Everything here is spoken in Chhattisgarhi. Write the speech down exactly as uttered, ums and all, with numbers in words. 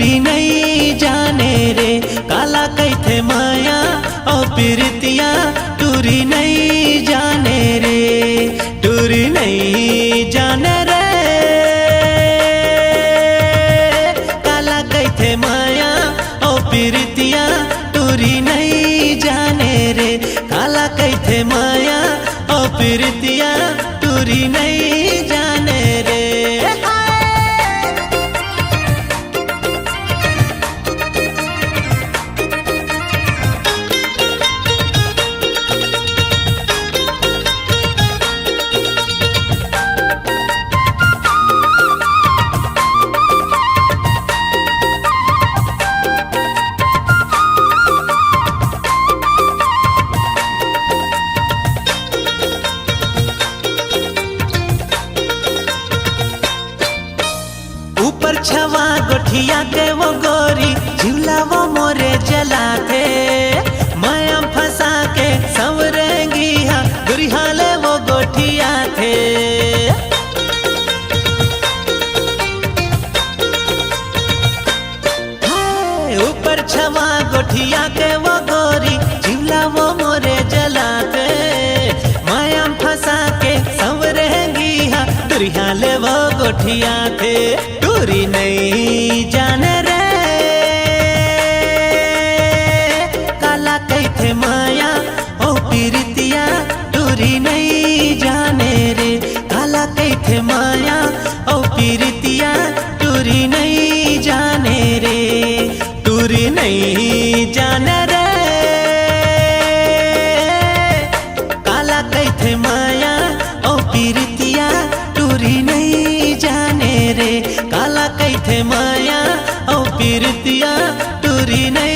टूरी नइ जाने रे, काला कहिथे मया अउ पीरितिया। टूरी नइ जाने रे, टूरी नइ जाने रे, काला कहिथे मया अउ पीरितिया। टूरी नइ जाने रे, काला कहिथे मया अउ पीरितिया। टूरी नइ जाने रे। हाय। ऊपर छवा गोठिया के वो गोरी, जिउला वो मोरे जलाथे। मया म फंसा के संवरेंगी हा, दुरिहा ले वो गोठियाथे। हाय, ऊपर छवा गोठिया के वो गोरी, जिउला वो मोरे जलाथे। मया म फंसा के संवरेंगी हा, दुरिहा ले वो गोठियाथे। टूरी नइ जाने रे, काला कहिथे मया अउ पीरितिया। टूरी नइ जाने रे, काला कहिथे मया अउ पीरितिया। टूरी नइ जाने रे, टूरी नइ जाने रे, काला कहिथे मया अउ पीरितिया। टूरी नइ जाने रे, काला कहिथे मया अउ पीरितिया। टूरी नइ